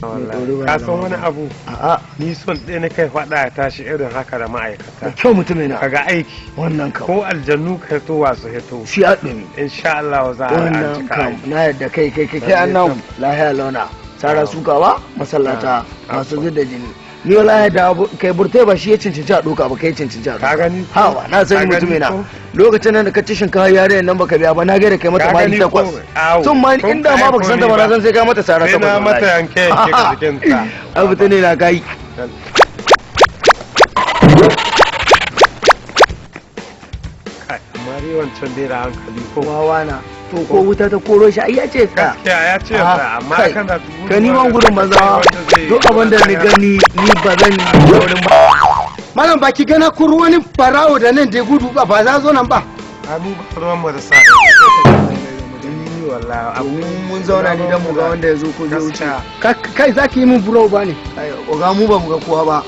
Wallahi ka san wani abu? A'a. Ni son ɗaya na kai faɗa ya tashi irin haka da Da ma'aikata. kyau, mutum na. Kaga aiki. Wannan kam. Ko aljannu ka to wasu hito. Shi a ɗumi. Insha Allah za a Wannan cika kam aiki. na yadda kai kai kai kai annan lahiya launa sara suka ba masallata masu zub da jini. Ni wallahi da kai burtai ba shi ya cancanci a ɗauka ba, kai cancanci a Ka ɗauka. gani ko? Hawa na sani. Ka gani Mutum na ko? lokacin nan da ka ci shinkafa yarinyar nan baka biya ba, na ga da kai mata Ka mali gani ko? takwas. Awo. Tun ma Ko inda ma baka san ta ba, na san sai ka mata sara Sai takwas na mata wallahi. yanke yanke ga jikinta. Ai mutum ne na kai. Kai, amma dai wancan bai da hankali ko? Wawa na to, ko wuta ta koro shi ai ya ce tsaya. Gaskiya ya ce Ah, tsaya, amma kai, kana ka ni ban gudun banza, duk abin da ni gani ni ba zan yi wurin ba. Malam, baki gana kuru wani farawo da nan da ya gudu ba, ba za zo nan ba. Hannu ba ruwan mu da sa. Ni wallahi abu Mun zauna ne don mu ga wanda ya zo ko zai wuce. Gaskiya. Kai za ki yi min buro ba ne? Ai, oga, mu ba mu ga kowa ba.